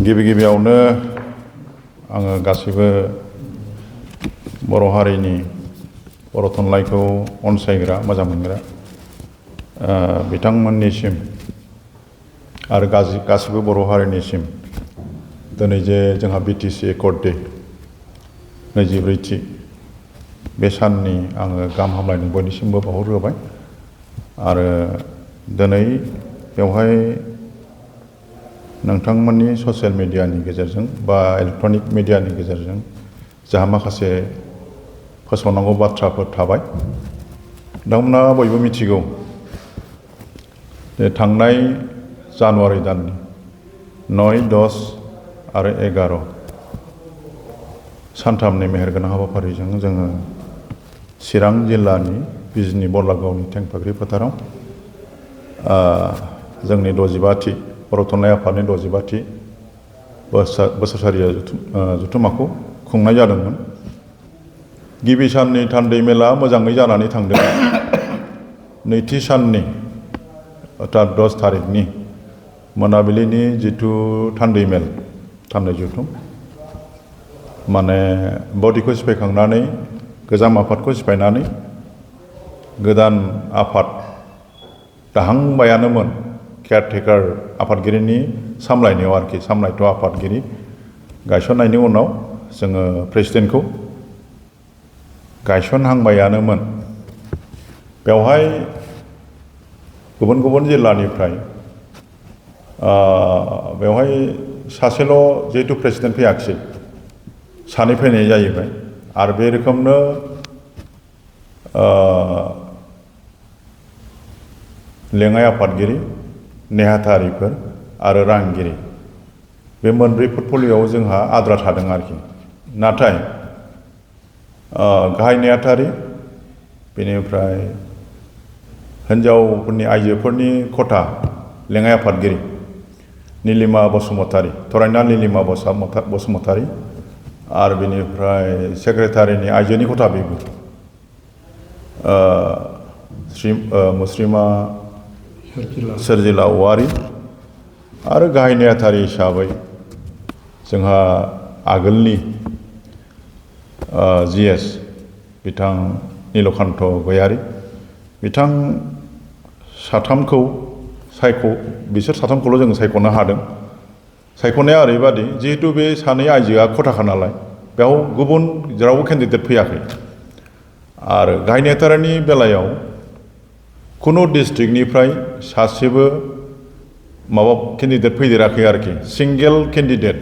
गिबियावनो आङो गासैबो बर' हारिनि बर' थुनलाइखौ अनसायग्रा मोजां मोनग्रा बिथांमोननिसिम आरो गासैबो बर' हारिनिसिम दिनै जे जोंहा बिटिसि एकर्ड डे 24थि बे साननि आङो गाहाम हामलायनाय बयनिसिमबो बावहरग्रोबाय आरो दिनै बेवहाय नोंथांमोननि ससियेल मिडियानि गेजेरजों बा इलेक्ट्रनिक मिडियानि गेजेरजों जाहा माखासे फोसावनांगौ बाथ्राफोर थाबाय नोंथांमोना बयबो मिथिगौ जे थांनाय जानुवारि दाननि 9, 10 आरो 11 सानथामनि मेहेरगोनां हाबाफारिजों जोङो चिरां जिल्लानि बिजनी बरलागावनि थेंफाख्रि फोथाराव जोंनि 65थि बर' थुनलाइ आफादनि 65थि बोसोरसालिया जथुम्माखौ खुंनाय जादोंमोन। गिबि साननि थान्दै मेला मोजाङै जानानै थांदों। नैथि साननि अर्थात 10 थारिखनि मोनाबिलिनि जिथु थान्दै मेल थान्दै जथुम माने बडिखौ सिफायखांनानै गोजाम आफादखौ सिफायनानै गोदान आफाद दाहांबायानोमोन केयारटेकार आफादगिरिनि सामलायनायाव आरोखि सामलायथ' आफादगिरि गायसननायनि उनाव जोङो प्रेसिडेन्टखौ गायसनहांबायानोमोन। बेवहाय गुबुन गुबुन जिल्लानिफ्राय बेवहाय सासेल' जिहेतु प्रेसिडेन्ट फैयाखिसै सानै फैनाय जाहैबाय आरो बे रोखोमनो लेङाइ आफादगिरि नेहाथारिफोर आरो रांगिरि बे मोनब्रै पर्टफलिय'आव जोंहा आद्रा थादों आरोखि। नाथाय गाहाय नेहाथारि बेनिफ्राय हिन्जावफोरनि आइजोफोरनि खथा लेङाइ आफादगिरि नीलिमा बसुमतारी थरायना नीलिमा बसुमतारी आरो बेनिफ्राय सेक्रेटारिनि आइजोनि खथा बेबो मुस्रिमा सोरजिला औवारी आरो गाहाय नेहाथारि हिसाबै जोंहा आगोलनि GS बिथां नीलकान्त गयारी बिथां साथामखौ बिसोर साथामखौल' जों सायख'नो हादों। सायख'नाया ओरैबादि जिहेतु बे सानै आइजोआ खथाखा नालाय बेयाव गुबुन जेरावबो केन्डिडेट फैयाखै आरो गाहाय नेहाथारिनि बेलायाव खुनु डिस्ट्रिक्टनिफ्राय सासेबो माबा केन्डिडेट फैदेराखै आरोखि सिंगेल केन्डिडेट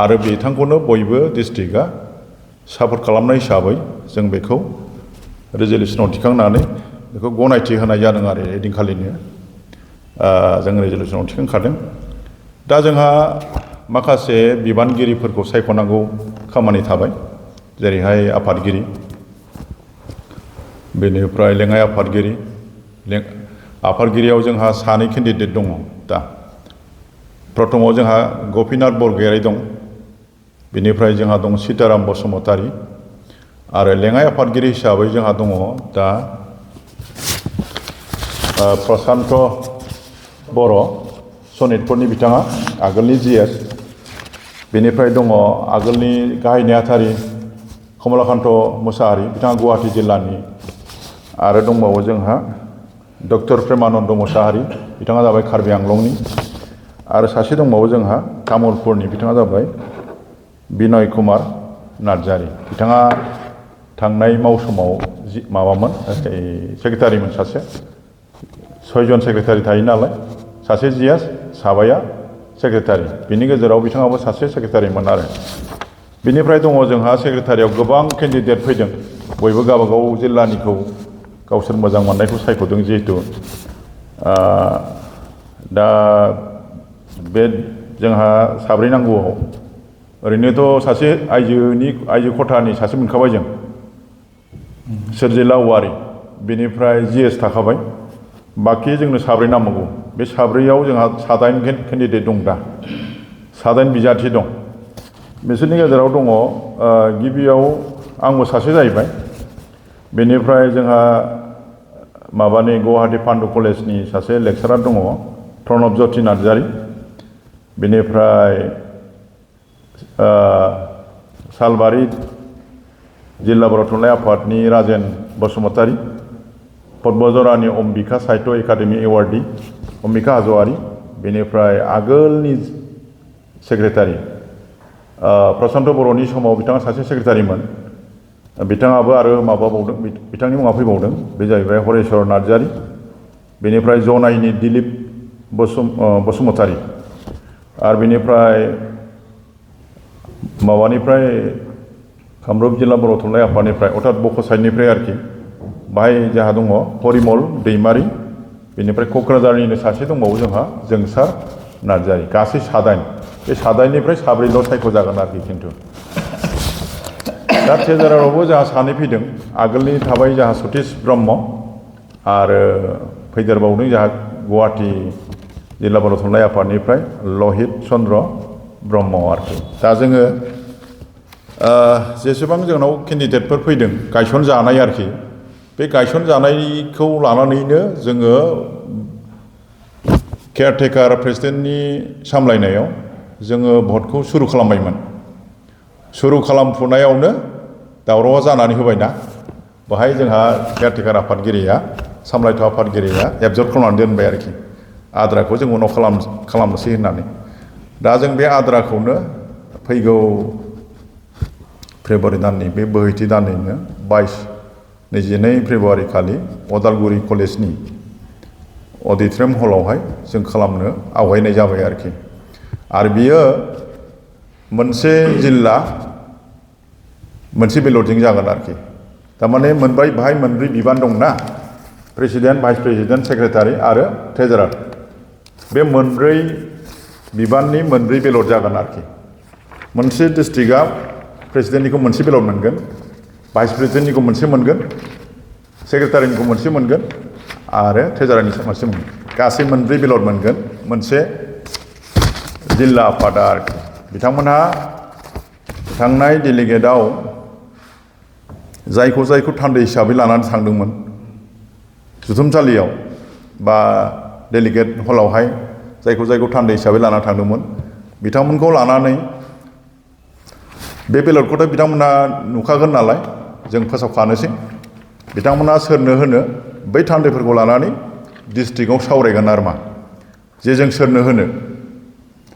आरो बिथांखौनो बयबो डिस्ट्रिक्टआ सापर्ट खालामनाय हिसाबै जों बेखौ रेजलिउसनाव थिखांनानै बेखौ गनायथि होनाय जादों आरो ओइदिनखालिनो जों रेजलिउसनाव थिखांखादों। दा जोंहा माखासे बिबानगिरिफोरखौ सायख'नांगौ खामानि थाबाय जेरैहाय आफादगिरि बेनिफ्राय लेङाइ आफादगिरियाव जोंहा सानै केन्डिडेट दङ। दा प्रथमाव जोंहा गपिनाथ बरगयारी दं बेनिफ्राय जोंहा दं सीताराम बसुमतारी आरो लेङाइ आफादगिरि हिसाबै जोंहा दङ दा प्रसान्त बर' सनितपुरनि बिथाङा आगोलनि GS बेनिफ्राय दङ आगोलनि गाहाय नेहाथारि कमलाकान्त मुसाहारि बिथाङा गुवाहाटि जिल्लानि आरो दंबावो जोंहा डक्टर प्रेमानन्द मुसाहारि बिथाङा जाबाय कार्बि आंलंनि आरो सासे दंबावो जोंहा तामुलपुरनि बिथाङा जाबाय बिनय कुमार नार्जारी बिथाङा थांनाय मावसुमाव माबामोन सेक्रेटारिमोन सासे 6 जन सेक्रेटारि थायो नालाय सासे GS साबाया सेक्रेटारि बिनि गेजेराव बिथाङाबो सासे सेक्रेटारिमोन आरो बिनिफ्राय दङ जोंहा सेक्रेटारियाव गोबां केन्डिडेट फैदों बयबो गावबागाव जिल्लानिखौ गावसोर मोजां मोननायखौ सायख'दों जिहेतु दा बे जोंहा साब्रै नांगौआव ओरैनोथ' सासे आइजो खथानि सासे मोनखाबाय जों सोरजिला औवारी बेनिफ्राय GS थाखाबाय बाखि जोंनो साब्रै नांबावगौ बे साब्रैयाव जोंहा 7 केन्डिडेट दं दा 7 बिजाथि दं बिसोरनि गेजेराव दङ गिबियाव आंबो सासे जाहैबाय बेनिफ्राय जोंहा माबानि गुवाहाटी पान्डु कलेजनि सासे लेक्सारार दङ प्रणब ज्योति नार्जारी बेनिफ्राय सालबारि जिल्ला बर' थुनलाइ आफादनि राजेन बसुमतारी, पद्मजरानि अम्बिका साहित्य एकाडेमि एवार्डी अम्बिका हाज'वारी, बेनिफ्राय आगोलनि सेक्रेटारि प्रशान्त बर'नि समाव बिथाङा सासे सेक्रेटारिमोन, बिथाङाबो आरो माबाबावदों, बिथांनि मुङा फैबावदों, बे जाहैबाय हरेश्वर नार्जारी, बेनिफ्राय जनाइनि दिलीप बसुमतारी, आरो बेनिफ्राय माबानिफ्राय कामरुप जिल्ला बर' थुनलाइ आफादनिफ्राय अर्थात बक' साइडनिफ्राय आरोखि बाहाय जोंहा दङ हरिमल दैमारी, बेनिफ्राय क'क्राझारनिनो सासे दंबावो जोंहा जोंसार नार्जारी, गासै 7। बे 7निफ्राय 4ल' सायख'जागोन आरोखि खिन्थु। दा ट्रेजारारावबो जोंहा 2 फैदों, आगोलनि थाबाय जोंहा सतीश ब्रह्म आरो फैदेरबावदों जोंहा गुवाहाटी जिल्ला बर' थुनलाइ आफादनिफ्राय लहित चन्द्र ब्रह्म आरोखि। दा जोङो जेसेबां जोंनाव केन्डिडेटफोर फैदों गायसनजानाय आरोखि, बे गायसनजानायखौ लानानैनो जोङो केयारटेकार प्रेसिडेन्टनि सामलायनायाव जोङो भटखौ सुरु खालामबायमोन। सुरु खालामफुनायावनो दावरावा जानानै होबायना, बेहाय जोंहा केयारटेकार आफादगिरिया सामलायथ' आफादगिरिया एबजर्ब खालामनानै दोनबाय आरोखि, आद्राखौ जों उनाव खालामनोसै होननानै। दा जों बे आद्राखौनो फैगौ फेब्रुवारि दाननि बे बोहैथि दाननिनो 22 फेब्रुवारि खालि अदालगुरि कलेजनि अडिट'रियाम हलावहाय जों खालामनो आवगायनाय जाबाय आरोखि। आरो बियो मोनसे जिल्ला मोनसे बेलटजों जागोन आरोखि। थारमाने बाहाय मोनब्रै बिबान दंना, प्रेसिडेन्ट, भाइस प्रेसिडेन्ट, सेक्रेटारि आरो ट्रेजारार। बे मोनब्रै बिबाननि मोनब्रै बेलट जागोन आरोखि। मोनसे डिस्ट्रिक्टआ प्रेसिडेन्टनिखौ मोनसे बेलट मोनगोन, भाइस प्रेसिडेन्टनिखौ मोनसे मोनगोन, सेक्रेटारिनिखौ मोनसे मोनगोन आरो ट्रेजारारनिखौ मोनसे मोनगोन। गासै मोनब्रै बेलट मोनगोन मोनसे जिल्ला आफादा आरोखि। बिथांमोनहा थांनाय डेलिगेटआव जायखौ थान्दै हिसाबै लानानै थांदोंमोन जुथुमसालियाव बा डेलिगेट हलावहाय जायखौ थान्दै हिसाबै लानानै थांदोंमोन, बिथांमोनखौ लानानै बे बेलटखौथ' बिथांमोना नुखागोन नालाय जों फोसावखानोसै। बिथांमोना सोरनो होनो बै थान्दैफोरखौ लानानै डिस्ट्रिक्टआव सावरायगोन आरो मा जे जों सोरनो होनो,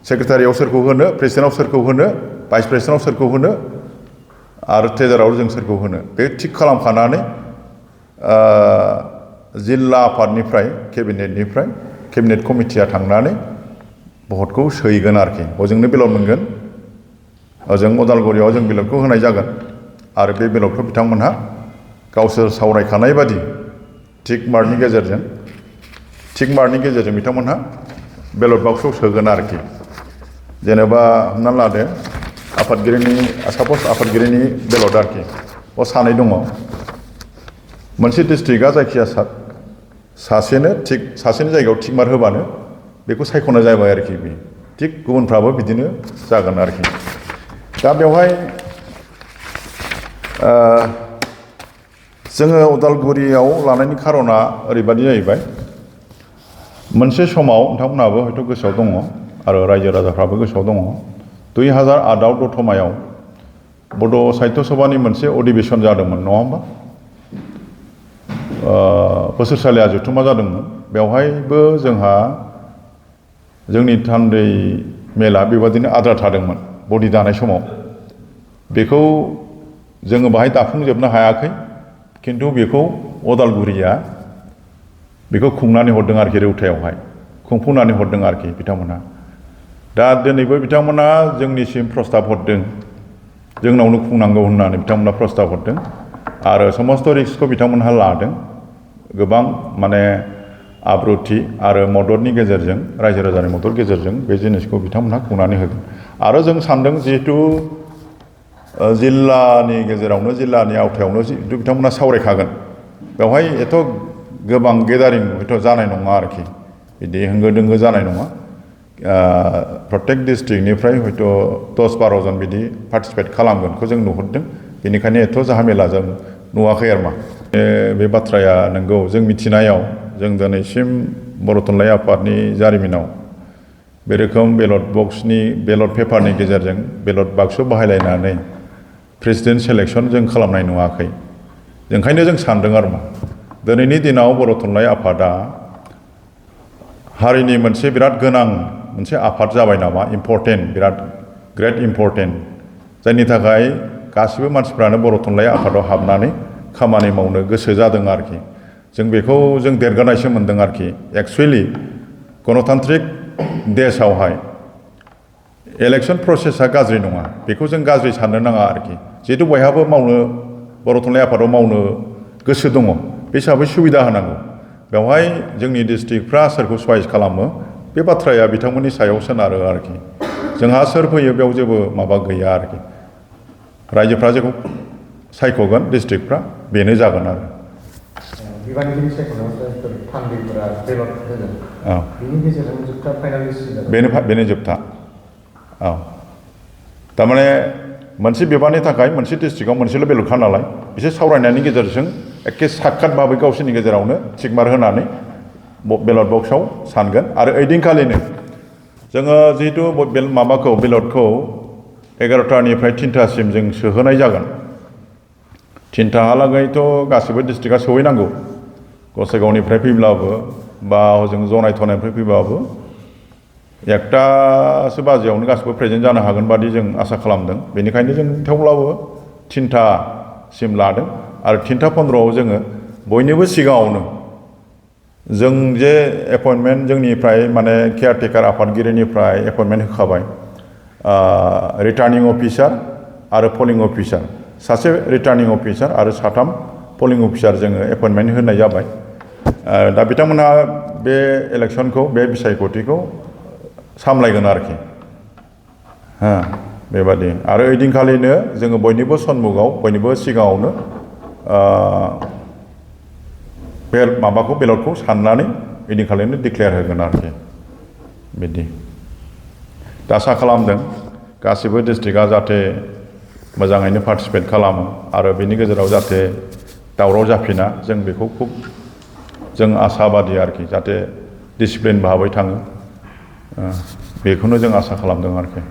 सेक्रेटारियाव सोरखौ होनो, प्रेसिडेन्टआव सोरखौ होनो, भाइस प्रेसिडेन्टआव सोरखौ होनो आरो ट्रेजाराव जों सोरखौ होनो, बे थिग खालामखानानै जिल्ला आफादनिफ्राय केबिनेट कमिटिया थांनानै भटखौ सोहैगोन आरोखि। हजोंनो बेलट मोनगोन, ओजों अदालगुरियाव जों बेलटखौ होनाय जागोन आरो बे बेलटखौ बिथांमोनहा गावसोर सावरायखानाय बादि थिक मार्कनि गेजेरजों बिथांमोनहा बेलट बाक्सआव सोगोन आरोखि। जेनेबा हमनानै लादो आफादगिरिनि बेलट आरोखि, बेयाव 2 दङ। मोनसे डिस्ट्रिक्टआ जायखिया सासेनि जायगायाव थिक मार्क होबानो बेखौ सायख'नाय जाबाय आरोखि। बे थिक गुबुनफ्राबो बिदिनो जागोन आरोखि। दा बेवहाय जोङो उदालगुरियाव लानायनि खारना ओरैबादि जाहैबाय, मोनसे समाव नोंथांमोनहाबो हयथ' गोसोआव दङ आरो रायजो राजाफ्राबो गोसोआव दङ, 2008आव दतमायाव बड' साहित्य सभानि मोनसे अधिवेशन जादोंमोन, नङा होमबा? बोसोरसालिया जथुमा जादोंमोन। बेवहायबो जोंहा जोंनि थान्दै मेला बेबादिनो आद्रा थादोंमन बडि दानाय समाव। बेखौ जोङो बाहाय दाफुंजोबनो हायाखै, खिन्थु बेखौ अदालगुरिया बेखौ खुंनानै हरदों आरोखि, रौतायावहाय खुंफुंनानै हरदों आरोखि बिथांमोनहा। दा दिनैबो बिथांमोना जोंनिसिम प्रस्ताब हरदों, जोंनावनो खुंनांगौ होननानै बिथांमोना प्रस्ताब हरदों आरो समस्त रिक्सखौ बिथांमोनहा लादों। गोबां माने आब्रुथि आरो मददनि गेजेरजों, रायजो राजानि मदद गेजेरजों बे जिनिसखौ बिथांमोनहा खुंनानै होगोन। आरो जों सानदों जिहेतु जिल्लानि गेजेरावनो, जिल्लानि आवथायावनो जिहेतु बिथांमोना सावरायखागोन, बेवहाय एथ' गोबां गेदारिं हयथ' जानाय नङा आरोखि, बिदि होंगो दोंगो जानाय नङा। प्रत्येक डिस्ट्रिक्टनिफ्राय हयथ' 10-12 जन बिदि पार्टिसिपेट खालामगोनखौ जों नुहुरदों। बेनिखायनो एथ' जाहामेला जों नुवाखै आरो मा। बे बाथ्राया नंगौ, जों मिथिनायाव जों दिनैसिम बर' थुनलाइ आफादनि जारिमिनाव बे रोखोम बेलट पेपारनि गेजेरजों बेलट बाक्सु बाहायलायनानै प्रेसिडेन्ट सेलेक्सन जों खालामनाय नुवाखै ओंखायनो जों सानदों आरो मा दिनैनि दिनाव बर' थुनलाइ आफादा हारिनि मोनसे बिराद गोनां मोनसे आफाद जाबाय नामा इम्परटेन्ट बिराद ग्रेट इम्परटेन्ट जायनि थाखाय गासिबो मानसिफ्रानो बर' थुनलाइ आफादाव हाबनानै खामानि मावनो गोसो जादों आरोखि जों बेखौ जों देरगानायसो मोनदों आरोखि एक्सुवेलि गणतान्त्रिक देशआवहाय इलेक्सन प्रसेसा गाज्रि नङा बेखौ जों गाज्रि साननो नाङा आरोखि जिहेतु बयहाबो मावनो बर' थुनलाइ आफादाव मावनो गोसो दङ बे हिसाबै सुबिदा होनांगौ बेवहाय जोंनि डिस्ट्रिक्टफ्रा सोरखौ चয়েस खालामो बे बाथ्राया बिथांमोननि सायाव सोनारो आरोखि जोंहा सोर फैयो बेयाव जेबो माबा गैया आरोखि रायजोफ्रा जेखौ सायख'गोन डिस्ट्रिक्टफ्रा बेनो जागोन आरो बिबानगिरि सायख'नायाव फान्डिंफोरा बेलट होगोन बेनि गेजेरजों जोबथा फाइनाल बेनो जोबथा औ थारमाने मोनसे बिबाननि थाखाय मोनसे डिस्ट्रिक्टआव मोनसेल' बेलटखा नालाय बिसोर सावरायनायनि गेजेरजों एखे साक्षात भाबै गावसोरनि गेजेरावनो टिकमार होनानै बेलट बक्सआव सानगोन आरो ओइदिनखालिनो जोङो जिहेतु माबाखौ बेलटखौ 11टानिफ्राय 3टासिम जों सोहोनाय जागोन 3टाहालागैथ' गासिबो डिस्ट्रिक्टआ सहैनांगौ गसाइगावनिफ्राय फैब्लाबो बा हजों जनायथनायनिफ्राय फैब्लाबो 1टासो बाजियावनो गासिबो प्रेजेन्ट जानो हागोन बादि जों आसा खालामदों बेनिखायनो जों थेवब्लाबो 3टासिम लादों आरो 3:15 जोङो बयनिबो सिगाङावनो जों जे एपइन्टमेन्ट जोंनिफ्राय माने केयारटेकार आफादगिरिनिफ्राय एपइन्टमेन्ट होखाबाय रिटार्निं अफिसार आरो पलिं अफिसार सासे रिटार्निं अफिसार आरो 3 पलिं अफिसार जोङो एपइन्टमेन्ट होनाय जाबाय दा बिथांमोनहा बे इलेक्सनखौ बे बिसायख'थिखौ सामलायगोन आरोखि बेबादि आरो ओइदिनखालिनो जोङो बयनिबो सन्मुखआव बयनिबो सिगाङावनो बे माबाखौ बेलटखौ साननानै ओइदिनखालिनो डिक्लेयार होगोन आरोखि बिदि दा आसा खालामदों गासिबो डिस्ट्रिक्टआ जाहाथे मोजाङैनो पार्टिसिपेट खालामो आरो बेनि गेजेराव जाहाथे दावराव जाफिना जों बेखौ खुब जों आसाबादि आरोखि जाहाथे डिसिप्लिन भाबै थाङो बेखौनो जों आसा खालामदों आरोखि